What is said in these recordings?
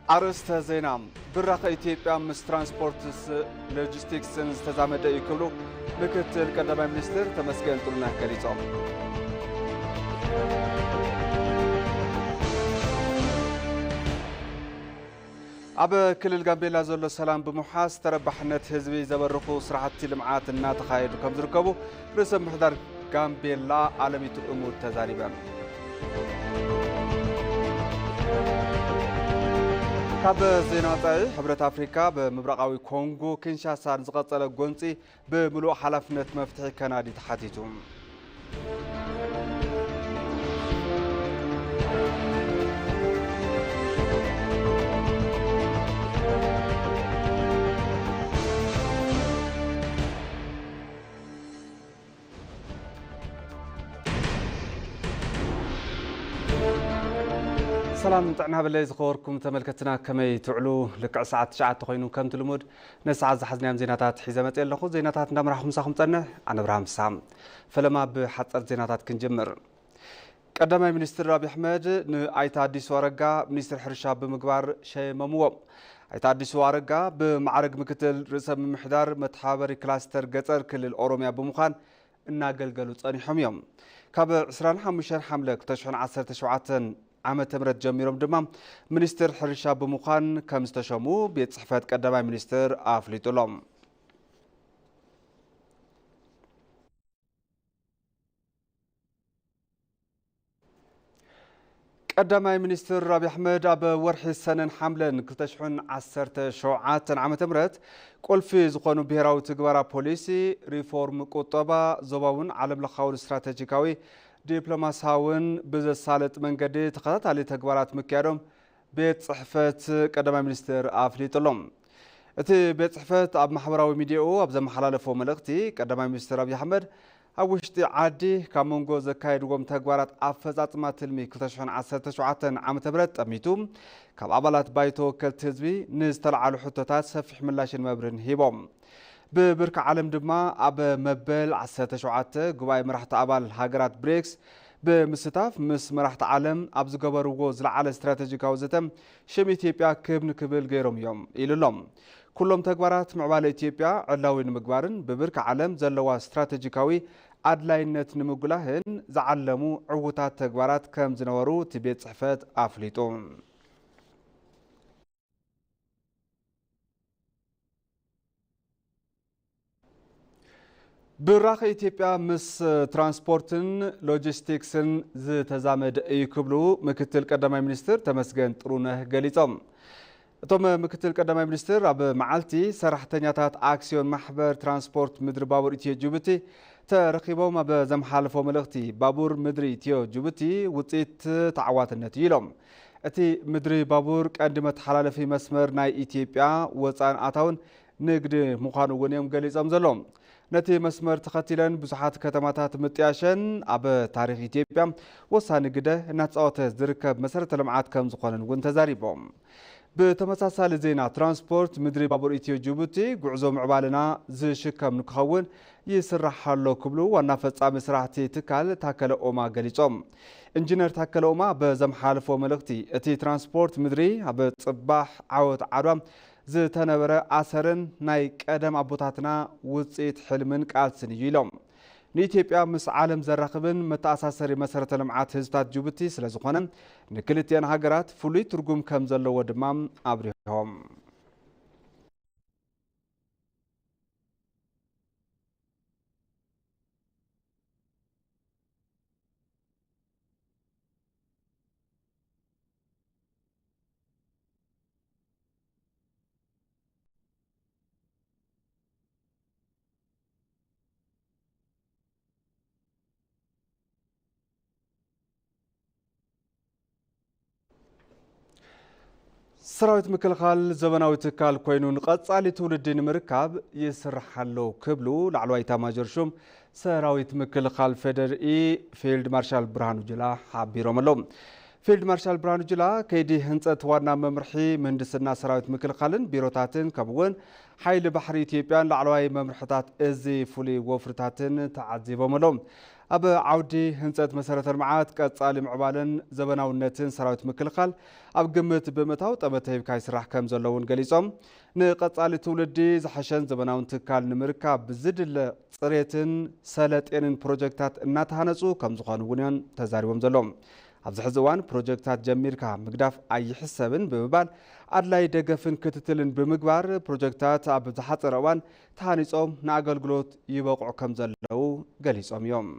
ኣርእስተ ዜና። ብራኸ ኢትዮጵያ ምስ ትራንስፖርትስ ሎጂስቲክስን ዝተዛመደ እዩ ክብሉ ምክትል ቀዳማይ ሚኒስትር ተመስገን ጥሩነህ ገሊጾም። ኣብ ክልል ጋምቤላ ዘሎ ሰላም ብምውሓስ ተረባሕነት ህዝቢ ዘበርኹ ስራሕቲ ልምዓት እናተኻየዱ ከም ዝርከቡ ርእሰ ምምሕዳር ጋምቤላ ኣለሚቱ እሙድ ተዛሪበን። ካብ ዜና ወጻኢ፣ ሕብረት ኣፍሪካ ብምብራቓዊ ኮንጎ ኪንሻሳ ንዝቐጸለ ጎንጺ ብምሉእ ሓላፍነት መፍትሒ ከናዲ ተሓቲቱ። ሰላም ጥዕና በለይ ዝኸበርኩም ተመልከትና፣ ከመይ ትውዕሉ? ልክዕ ሰዓት ትሽዓተ ኮይኑ ከምቲ ልሙድ ነሰዓት ዝሓዝናዮም ዜናታት ሒዘ መፅእ ኣለኹ። ዜናታት እንዳመራሕኹ ምሳኹም ፀንሕ ኣነ ብርሃም ሳም። ፈለማ ብሓፀር ዜናታት ክንጅምር። ቀዳማይ ሚኒስትር ኣብይ ኣሕመድ ንኣይተ ኣዲሱ ኣረጋ ሚኒስትር ሕርሻ ብምግባር ሸየመምዎ። ኣይተ ኣዲሱ ኣረጋ ብማዕረግ ምክትል ርእሰ ምምሕዳር መተሓባበሪ ክላስተር ገፀር ክልል ኦሮሚያ ብምዃን እናገልገሉ ጸኒሖም እዮም። ካብ ዕስራን ሓሙሽተን ሓምለ ክልተ ሽሕን ዓሰርተ ሸውዓተን ዓመተ ምህረት ጀሚሮም ድማ ሚኒስትር ሕርሻ ብምዃን ከም ዝተሸሙ ቤት ጽሕፈት ቀዳማይ ሚኒስትር ኣፍሊጡ ኣሎ። ቀዳማይ ሚኒስትር ኣብይ ኣሕመድ ኣብ ወርሒ ሰነን ሓምለን ክልተ ሽሕን ዓሰርተ ሸውዓተን ዓመተ ምህረት ቁልፊ ዝኾኑ ብሄራዊ ትግበራ ፖሊሲ፣ ሪፎርም ቁጠባ፣ ዞባውን ዓለም ለኻውን ስትራቴጂካዊ ዲፕሎማሲያውን ብዘሳለጥ መንገዲ ተኸታታሊ ተግባራት ምክያዶም ቤት ጽሕፈት ቀዳማይ ሚኒስትር ኣፍሊጡ ኣሎ። እቲ ቤት ጽሕፈት ኣብ ማሕበራዊ ሚዲያኡ ኣብ ዘመሓላለፎ መልእኽቲ፣ ቀዳማይ ሚኒስትር ኣብይ ኣሕመድ ኣብ ውሽጢ ዓዲ ካብ መንጎ ዘካየድዎም ተግባራት ኣፈጻጽማ ትልሚ ክልተ ሽሕን ዓሰርተ ሸውዓተን ዓመተ ምህረት ጠሚቱ፣ ካብ ኣባላት ባይቶ ወከልቲ ህዝቢ ንዝተለዓሉ ሕቶታት ሰፊሕ ምላሽን መብርህን ሂቦም። ብብርኪ ዓለም ድማ ኣብ መበል ዓሰርተ ሸውዓተ ጉባኤ መራሕቲ ኣባል ሃገራት ብሪክስ ብምስታፍ ምስ መራሕቲ ዓለም ኣብ ዝገበርዎ ዝለዓለ ስትራቴጂካዊ ዘተ ሽም ኢትዮጵያ ክብ ንክብል ገይሮም እዮም ኢሉ ኣሎ። ኩሎም ተግባራት ምዕባለ ኢትዮጵያ ዕላዊ ንምግባርን ብብርኪ ዓለም ዘለዋ ስትራቴጂካዊ ኣድላይነት ንምጉላህን ዝዓለሙ ዕዉታት ተግባራት ከም ዝነበሩ እቲ ቤት ጽሕፈት ኣፍሊጡ። ብራኸ ኢትዮጵያ ምስ ትራንስፖርትን ሎጂስቲክስን ዝተዛመደ እዩ ክብሉ ምክትል ቀዳማይ ሚኒስትር ተመስገን ጥሩነህ ገሊጾም። እቶም ምክትል ቀዳማይ ሚኒስትር ኣብ መዓልቲ ሰራሕተኛታት ኣክሲዮን ማሕበር ትራንስፖርት ምድሪ ባቡር ኢትዮ ጅቡቲ ተረኺቦም ኣብ ዘመሓለፎ መልእኽቲ፣ ባቡር ምድሪ ኢትዮ ጅቡቲ ውፅኢት ተዓዋትነት እዩ ኢሎም። እቲ ምድሪ ባቡር ቀንዲ መተሓላለፊ መስመር ናይ ኢትዮጵያ ወፃእን ኣታውን ንግዲ ምዃኑ እውን እዮም ገሊጾም ዘለዉ። ነቲ መስመር ተኸቲለን ብዙሓት ከተማታት ምጥያሸን ኣብ ታሪኽ ኢትዮጵያ ወሳኒ ግደ እናተፃወተ ዝርከብ መሰረተ ልምዓት ከም ዝኾነን እውን ተዛሪቦም። ብተመሳሳሊ ዜና፣ ትራንስፖርት ምድሪ ባቡር ኢትዮ ጅቡቲ ጉዕዞ ምዕባለና ዝሽከም ንክኸውን ይስራሕ ኣሎ ክብሉ ዋና ፈጻሚ ስራሕቲ ትካል ታከለ ኦማ ገሊጾም። ኢንጂነር ታከለ ኦማ በዘመሓለፎ መልእኽቲ፣ እቲ ትራንስፖርት ምድሪ ኣብ ጽባሕ ዓወት ዓድዋ ዝተነበረ ኣሰርን ናይ ቀደም ኣቦታትና ውጽኢት ሕልምን ቃልስን እዩ ኢሎም። ንኢትዮጵያ ምስ ዓለም ዘራኽብን መተኣሳሰሪ መሰረተ ልምዓት ህዝብታት ጅቡቲ ስለ ዝኾነ፣ ንክልቲኣን ሃገራት ፍሉይ ትርጉም ከም ዘለዎ ድማ ኣብሪሆም። ሰራዊት ምክልኻል ዘበናዊ ትካል ኮይኑ ንቐጻሊ ትውልዲ ንምርካብ ይስራሕ ኣሎ ክብሉ ላዕለዋይ ኤታማዦር ሹም ሰራዊት ምክልኻል ፌዴሪኢ ፊልድ ማርሻል ብርሃኑ ጁላ ሓቢሮም ኣለዉ። ፊልድ ማርሻል ብርሃኑ ጁላ ከይዲ ህንፀት ዋና መምርሒ ምህንድስና ሰራዊት ምክልኻልን ቢሮታትን ከምኡውን ሓይሊ ባሕሪ ኢትዮጵያን ላዕለዋይ መምርሕታት እዚ ፍሉይ ወፍርታትን ተዓዚቦም ኣለዉ። ኣብ ዓውዲ ህንፀት መሰረተ ልምዓት ቀፃሊ ምዕባለን ዘበናውነትን ሰራዊት ምክልኻል ኣብ ግምት ብምእታው ጠመተ ሂብካ ይስራሕ ከም ዘሎ እውን ገሊፆም። ንቐፃሊ ትውልዲ ዝሐሸን ዘበናውን ትካል ንምርካብ ብዝድለ ፅሬትን ሰለጤንን ፕሮጀክታት እናተሃነፁ ከም ዝኾኑ እውን እዮም ተዛሪቦም ዘለዉ። ኣብዚ ሕዚ እዋን ፕሮጀክታት ጀሚርካ ምግዳፍ ኣይሕሰብን ብምባል ኣድላይ ደገፍን ክትትልን ብምግባር ፕሮጀክታት ኣብ ዝሓፀረ እዋን ተሃኒፆም ንኣገልግሎት ይበቕዑ ከም ዘለዉ ገሊፆም እዮም።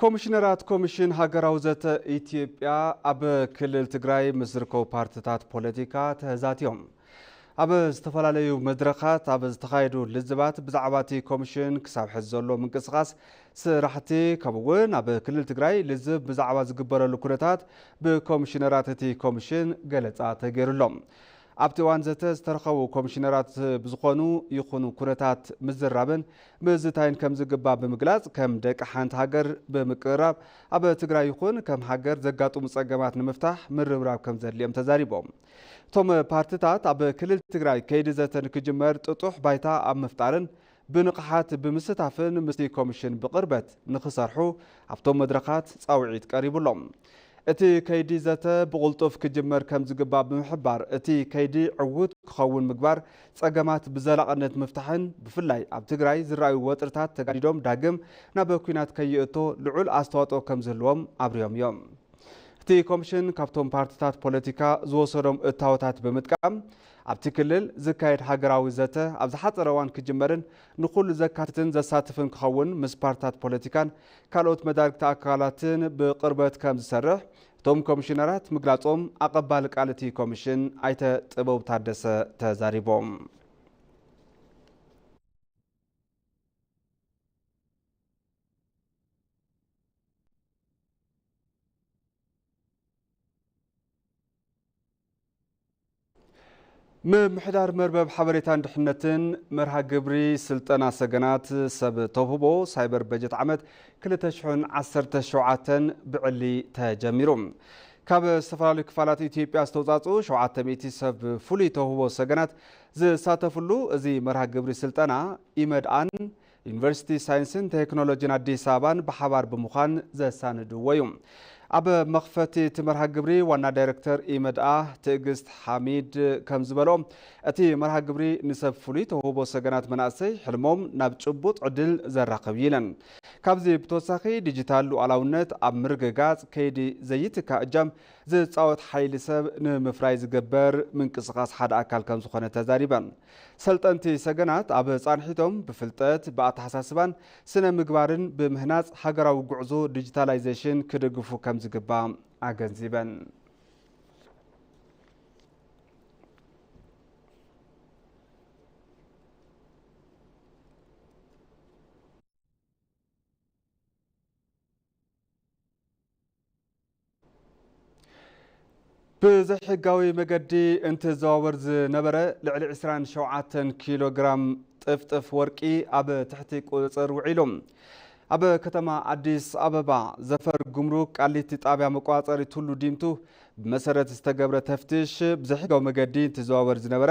ኮሚሽነራት ኮሚሽን ሃገራዊ ዘተ ኢትዮጵያ ኣብ ክልል ትግራይ ምስ ዝርከቡ ፓርትታት ፖለቲካ ተዛትዮም። ኣብ ዝተፈላለዩ መድረኻት ኣብ ዝተኻየዱ ልዝባት ብዛዕባ እቲ ኮሚሽን ክሳብ ሕዚ ዘሎ ምንቅስቓስ ስራሕቲ ከምኡ እውን ኣብ ክልል ትግራይ ልዝብ ብዛዕባ ዝግበረሉ ኩነታት ብኮሚሽነራት እቲ ኮሚሽን ገለፃ ተገይሩሎም። ኣብቲ እዋን ዘተ ዝተረኸቡ ኮሚሽነራት ብዝኾኑ ይኹኑ ኩነታት ምዝራብን ምዝታይን ከም ዝግባእ ብምግላፅ ከም ደቂ ሓንቲ ሃገር ብምቅርራብ ኣብ ትግራይ ይኹን ከም ሃገር ዘጋጥሙ ፀገማት ንምፍታሕ ምርብራብ ከም ዘድልዮም ተዛሪቦም። እቶም ፓርትታት ኣብ ክልል ትግራይ ከይዲ ዘተ ንክጅመር ጥጡሕ ባይታ ኣብ ምፍጣርን ብንቕሓት ብምስታፍን ምስቲ ኮሚሽን ብቕርበት ንክሰርሑ ኣብቶም መድረኻት ፃውዒት ቀሪቡሎም። እቲ ከይዲ ዘተ ብቕልጡፍ ክጅመር ከም ዝግባእ ብምሕባር እቲ ከይዲ ዕዉት ክኸውን ምግባር ፀገማት ብዘላቕነት ምፍታሕን ብፍላይ ኣብ ትግራይ ዝረኣዩ ወጥርታት ተጋዲዶም ዳግም ናብ ኲናት ከይእቶ ልዑል ኣስተዋፅኦ ከም ዝህልዎም ኣብሪዮም እዮም። እቲ ኮሚሽን ካብቶም ፓርትታት ፖለቲካ ዝወሰዶም እታወታት ብምጥቃም ኣብቲ ክልል ዝካየድ ሃገራዊ ዘተ ኣብ ዝሓፀረ እዋን ክጅመርን ንኹሉ ዘካትትን ዘሳትፍን ክኸውን ምስ ፓርትታት ፖለቲካን ካልኦት መዳርግቲ ኣካላትን ብቕርበት ከም ዝሰርሕ እቶም ኮሚሽነራት ምግላፆም ኣቐባሊ ቃል እቲ ኮሚሽን ኣይተ ጥበቡ ታደሰ ተዛሪቦም። ምምሕዳር መርበብ ሓበሬታን ድሕነትን መርሃ ግብሪ ስልጠና ሰገናት ሰብ ተውህቦ ሳይበር በጀት ዓመት ክልተ ሽሕን ዓሰርተ ሸውዓተን ብዕሊ ተጀሚሩ። ካብ ዝተፈላለዩ ክፋላት ኢትዮጵያ ዝተውፃፅኡ ሸውዓተ ሚእቲ ሰብ ፍሉይ ተውህቦ ሰገናት ዝሳተፍሉ እዚ መርሃ ግብሪ ስልጠና ኢመድኣን ዩኒቨርሲቲ ሳይንስን ቴክኖሎጂን ኣዲስ ኣበባን ብሓባር ብምዃን ዘሳንድዎ እዩ። ኣብ መኽፈቲ እቲ መርሃ ግብሪ ዋና ዳይሬክተር ኢመድኣ ትዕግስት ሓሚድ ከም ዝበሎ እቲ መርሃ ግብሪ ንሰብ ፍሉይ ተውህቦ ሰገናት መናእሰይ ሕልሞም ናብ ጭቡጥ ዕድል ዘራኽብ እዩ ኢለን። ካብዚ ብተወሳኺ ዲጂታል ሉዓላውነት ኣብ ምርግጋፅ ከይዲ ዘይትካ እጃም ዝፃወት ሓይሊ ሰብ ንምፍራይ ዝግበር ምንቅስቓስ ሓደ ኣካል ከም ዝኾነ ተዛሪበን። ሰልጠንቲ ሰገናት ኣብ ፃንሒቶም ብፍልጠት፣ ብኣተሓሳስባን ስነ ምግባርን ብምህናፅ ሃገራዊ ጉዕዞ ዲጂታላይዜሽን ክድግፉ ከም ዝግባእ ኣገንዚበን። ብዘይሕጋዊ መገዲ እንትዘዋወር ዝነበረ ልዕሊ ዕስራን ሸውዓተን ኪሎ ግራም ጥፍጥፍ ወርቂ ኣብ ትሕቲ ቁፅፅር ውዒሉ። ኣብ ከተማ ኣዲስ ኣበባ ዘፈር ጉምሩክ ቃሊቲ ጣብያ መቋፀሪ ቱሉ ዲምቱ ብመሰረት ዝተገብረ ተፍትሽ ብዘይሕጋዊ መገዲ እንትዘዋወር ዝነበረ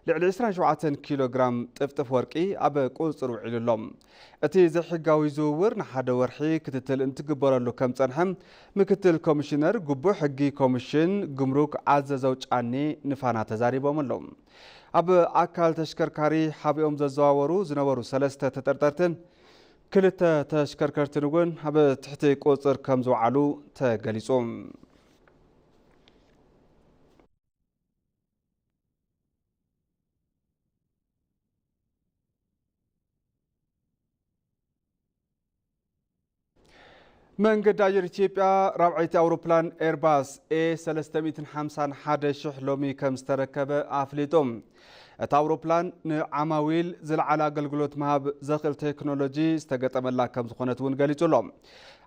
ልዕሊ ዕስራን ሸውዓተን ኪሎ ግራም ጥፍጥፍ ወርቂ ኣብ ቁፅፅር ውዒሉ ኣሎ። እቲ ዘይሕጋዊ ዝውውር ንሓደ ወርሒ ክትትል እንትግበረሉ ከም ፀንሐ ምክትል ኮሚሽነር ግቡእ ሕጊ ኮሚሽን ጉምሩክ ኣዘዘው ጫኒ ንፋና ተዛሪቦም ኣለዉ። ኣብ ኣካል ተሽከርካሪ ሓቢኦም ዘዘዋወሩ ዝነበሩ ሰለስተ ተጠርጠርትን ክልተ ተሽከርከርትን እውን ኣብ ትሕቲ ቁፅፅር ከም ዝወዓሉ ተገሊፁ። መንገዲ ኣየር ኢትዮጵያ ራብዐይቲ ኣውሮፕላን ኤርባስ ኤ ሰለስተ ሚእትን ሓምሳን ሓደ ሽሕ ሎሚ ከም ዝተረከበ ኣፍሊጡ። እታ ኣውሮፕላን ንዓማዊል ዝለዓለ ኣገልግሎት ምሃብ ዘኽእል ቴክኖሎጂ ዝተገጠመላ ከም ዝኾነት እውን ገሊጹ ኣሎ።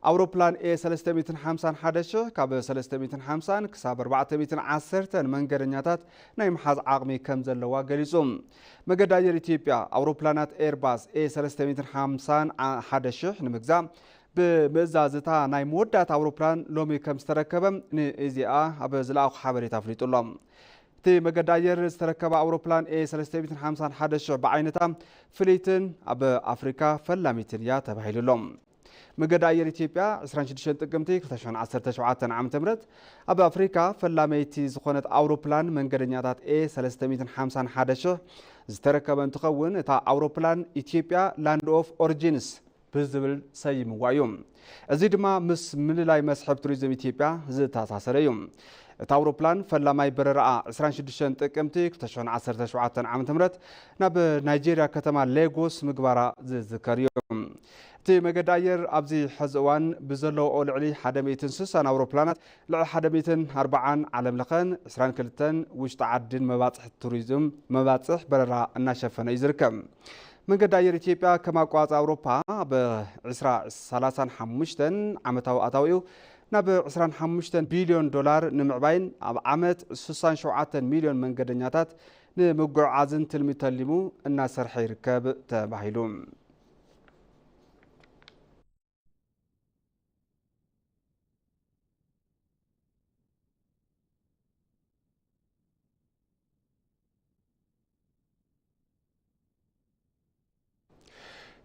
ኣውሮፕላን ኤ ሰለስተ ሚእትን ሓምሳን ሓደ ሽሕ ካብ ሰለስተ ሚእትን ሓምሳን ክሳብ ኣርባዕተ ሚእትን ዓሰርተን መንገደኛታት ናይ ምሓዝ ዓቕሚ ከም ዘለዋ ገሊጹ። መገዲ ኣየር ኢትዮጵያ ኣውሮፕላናት ኤርባስ ኤ ሰለስተ ሚእትን ሓምሳን ሓደ ሽሕ ንምግዛእ ብምእዛዝ እታ ናይ መወዳእታ ኣውሮፕላን ሎሚ ከም ዝተረከበ ንኢዜኣ ኣብ ዝለኣኹ ሓበሬታ ኣፍሊጡ ኣሎ። እቲ መገዲ ኣየር ዝተረከበ ኣውሮፕላን ኤ ሰለስተ ሚእትን ሓምሳን ሓደ ሽሕ ብዓይነታ ፍልይትን ኣብ ኣፍሪካ ፈላሚትን እያ ተባሂሉ ኣሎ። መገዲ ኣየር ኢትዮጵያ ዕስራን ሽዱሽተን ጥቅምቲ ክልተ ሽሕን ዓሰርተ ሸውዓተን ዓመተ ምህረት ኣብ ኣፍሪካ ፈላመይቲ ዝኾነት ኣውሮፕላን መንገደኛታት ኤ ሰለስተ ሚእትን ሓምሳን ሓደ ሽሕ ዝተረከበ እንትኸውን፣ እታ ኣውሮፕላን ኢትዮጵያ ላንድ ኦፍ ኦሪጂንስ ብዝብል ሰይምዋ እዩ። እዚ ድማ ምስ ምልላይ መስሕብ ቱሪዝም ኢትዮጵያ ዝተኣሳሰረ እዩ። እታ ኣውሮፕላን ፈላማይ በረራኣ ዕስራን ሽዱሽተን ጥቅምቲ ክልተ ሽሕን ዓሰርተ ሸውዓተን ዓመተ ምህረት ናብ ናይጄርያ ከተማ ሌጎስ ምግባራ ዝዝከር እዩ። እቲ መገዲ ኣየር ኣብዚ ሕዚ እዋን ብዘለዎ ልዕሊ ሓደ ሚእትን ስሳን ኣውሮፕላናት ልዕሊ ሓደ ሚእትን ኣርባዓን ዓለም ለኸን ዕስራን ክልተን ውሽጢ ዓድን መባፅሕ ቱሪዝም መባፅሕ በረራ እናሸፈነ እዩ ዝርከብ። መንገዲ ኣየር ኢትዮጵያ ከም ኣቋራፂ ኣውሮፓ ኣብ ዕስራ ሰላሳን ሓሙሽተን ዓመታዊ ኣታዊኡ ናብ ዕስራን ሓሙሽተን ቢልዮን ዶላር ንምዕባይን ኣብ ዓመት ስሳን ሸውዓተን ሚልዮን መንገደኛታት ንምጉዕዓዝን ትልሚ ተሊሙ እናሰርሐ ይርከብ ተባሂሉ።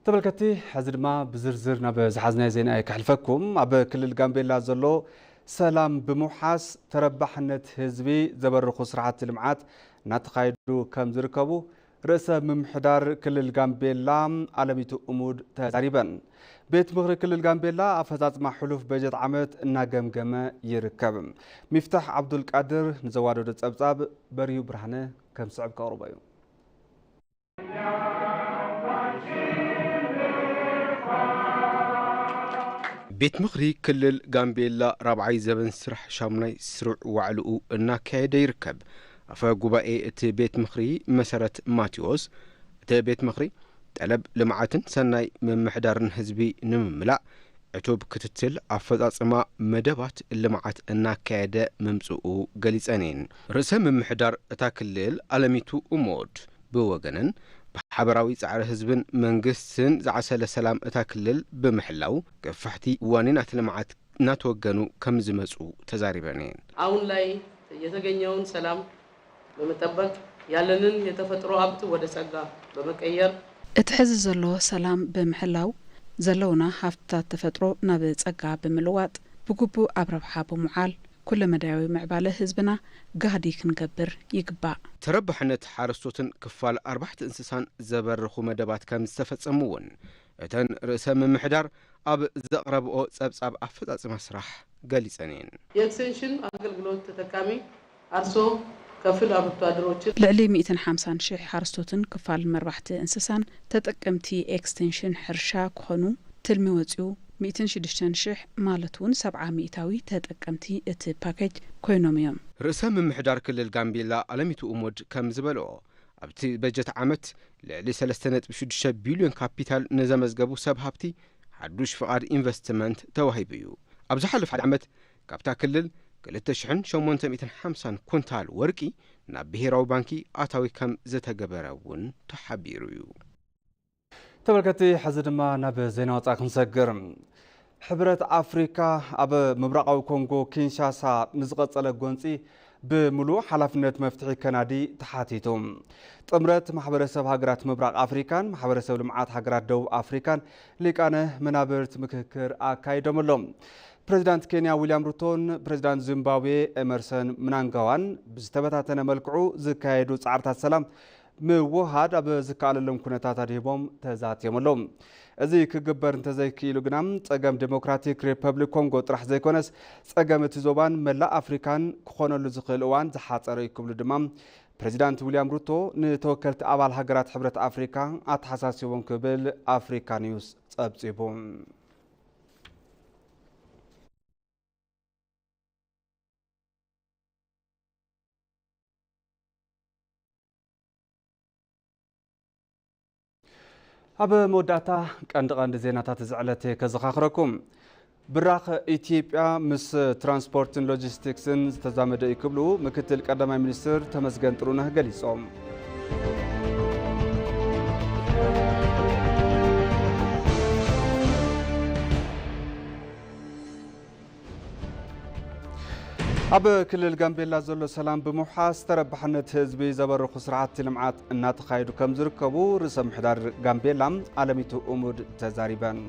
ተመልከቲ፣ ሕዚ ድማ ብዝርዝር ናብ ዝሓዝናዮ ዜና እየ ከሕልፈኩም። ኣብ ክልል ጋምቤላ ዘሎ ሰላም ብምውሓስ ተረባሕነት ህዝቢ ዘበርኹ ስራሕቲ ልምዓት እናተኻየዱ ከም ዝርከቡ ርእሰ ምምሕዳር ክልል ጋምቤላ ኣለሚቱ እሙድ ተዛሪበን። ቤት ምኽሪ ክልል ጋምቤላ ኣፈፃፅማ ሕሉፍ በጀት ዓመት እናገምገመ ይርከብ። ሚፍታሕ ዓብዱልቃድር ንዘዋደዶ ፀብፃብ በርሂዩ ብርሃነ ከም ዝስዕብ ከቕርቦ እዩ። ቤት ምኽሪ ክልል ጋምቤላ ራብዓይ ዘበን ስራሕ ሻሙናይ ስሩዕ ዋዕልኡ እናካየደ ይርከብ። ኣፈ ጉባኤ እቲ ቤት ምኽሪ መሰረት ማቴዎስ፣ እቲ ቤት ምኽሪ ጠለብ ልምዓትን ሰናይ ምምሕዳርን ህዝቢ ንምምላእ ዕቱብ ክትትል ኣፈፃፅማ መደባት ልምዓት እናካየደ ምምፅኡ ገሊፀን እየን። ርእሰ ምምሕዳር እታ ክልል ኣለሚቱ እሞድ ብወገነን ብሓበራዊ ፃዕሪ ህዝብን መንግስትን ዝዓሰለ ሰላም እታ ክልል ብምሕላው ገፋሕቲ ዋኒናት ልምዓት እናተወገኑ ከም ዝመፁ ተዛሪበን እየን። አሁን ላይ የተገኘውን ሰላም በመጠበቅ ያለንን የተፈጥሮ ሀብት ወደ ጸጋ በመቀየር እቲ ሕዚ ዘሎ ሰላም ብምሕላው ዘለውና ሃፍትታት ተፈጥሮ ናብ ጸጋ ብምልዋጥ ብግቡእ ኣብ ረብሓ ብምውዓል ኩለመዳያዊ ምዕባለ ህዝብና ጋህዲ ክንገብር ይግባእ። ተረባሕነት ሓረስቶትን ክፋል ኣርባሕቲ እንስሳን ዘበርኹ መደባት ከም ዝተፈጸሙ እውን እተን ርእሰ ምምሕዳር ኣብ ዘቕረብኦ ጸብጻብ ኣፈጻጽማ ስራሕ ገሊጸን እየን። የኤክስቴንሽን አገልግሎት ተጠቃሚ አርሶ ከፍል አርብቶ አደሮችን ልዕሊ ሚእትን ሓምሳን ሽሕ ሓረስቶትን ክፋል መርባሕቲ እንስሳን ተጠቀምቲ ኤክስቴንሽን ሕርሻ ክኾኑ ትልሚ ወፂኡ። ሚእትን ሽዱሽተን ሽሕ ማለት እውን ሰብዓ ሚእታዊ ተጠቀምቲ እቲ ፓኬጅ ኮይኖም እዮም። ርእሰ ምምሕዳር ክልል ጋምቤላ ኣለሚቱ ኡሞድ ከም ዝበልኦ ኣብቲ በጀት ዓመት ልዕሊ ሰለስተ ነጥቢ ሽዱሽተ ቢልዮን ካፒታል ንዘመዝገቡ ሰብ ሃብቲ ሓዱሽ ፍቓድ ኢንቨስትመንት ተዋሂቡ እዩ። ኣብ ዝሓለፈ ሓደ ዓመት ካብታ ክልል ክልተ ሽሕን ሸሞንተ ሚእትን ሓምሳን ኩንታል ወርቂ ናብ ብሄራዊ ባንኪ ኣታዊ ከም ዝተገበረ እውን ተሓቢሩ እዩ። ተመልከቲ፣ ሕዚ ድማ ናብ ዜና ወፃኢ ክንሰግር። ሕብረት ኣፍሪካ ኣብ ምብራቓዊ ኮንጎ ኪንሻሳ ንዝቐጸለ ጎንፂ ብምሉእ ሓላፍነት መፍትሒ ከናዲ ተሓቲቱ። ጥምረት ማሕበረሰብ ሃገራት ምብራቕ ኣፍሪካን ማሕበረሰብ ልምዓት ሃገራት ደቡብ ኣፍሪካን ሊቃነ መናብርት ምክክር ኣካይዶም ኣለዉ። ፕሬዚዳንት ኬንያ ዊልያም ሩቶን ፕሬዚዳንት ዚምባብዌ ኤመርሰን ምናንጋዋን ብዝተበታተነ መልክዑ ዝካየዱ ጻዕርታት ሰላም ምውሃድ ኣብ ዝከኣለሎም ኩነታት ኣድሂቦም ተዛትዮም ኣለዉ። እዚ ክግበር እንተዘይክኢሉ ግና ጸገም ዴሞክራቲክ ሪፐብሊክ ኮንጎ ጥራሕ ዘይኮነስ ጸገም እቲ ዞባን መላእ ኣፍሪካን ክኾነሉ ዝኽእል እዋን ዝሓጸረ እዩ ክብሉ ድማ ፕሬዚዳንት ዊልያም ሩቶ ንተወከልቲ ኣባል ሃገራት ሕብረት ኣፍሪካ ኣተሓሳሲቦም ክብል ኣፍሪካ ኒውስ ጸብጺቡ። ኣብ መወዳእታ ቀንዲ ቀንዲ ዜናታት እዚ ዕለት ከዘኻኽረኩም። ብራኸ ኢትዮጵያ ምስ ትራንስፖርትን ሎጂስቲክስን ዝተዛመደ እዩ ክብሉ ምክትል ቀዳማይ ሚኒስትር ተመስገን ጥሩነህ ገሊጾም። ኣብ ክልል ጋምቤላ ዘሎ ሰላም ብምውሓስ ተረባሕነት ህዝቢ ዘበርኹ ስራሕቲ ልምዓት እናተኻየዱ ከም ዝርከቡ ርእሰ ምሕዳር ጋምቤላ ኣለሚቱ እሙድ ተዛሪበን።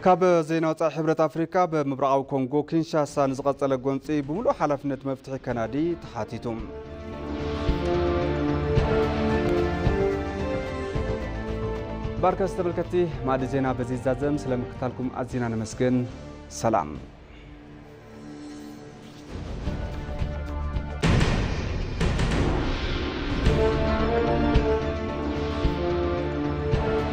ካብ ዜና ወጻኢ፣ ሕብረት ኣፍሪካ ብምብራቓዊ ኮንጎ ኪንሻሳ ንዝቐጸለ ጎንጺ ብምሉእ ሓላፍነት መፍትሒ ከናዲ ተሓቲቱ። ባርከስ ተመልከቲ፣ ማዕዲ ዜና በዚ ይዛዘም። ስለ ምክታልኩም ኣዚና ነመስግን። ሰላም።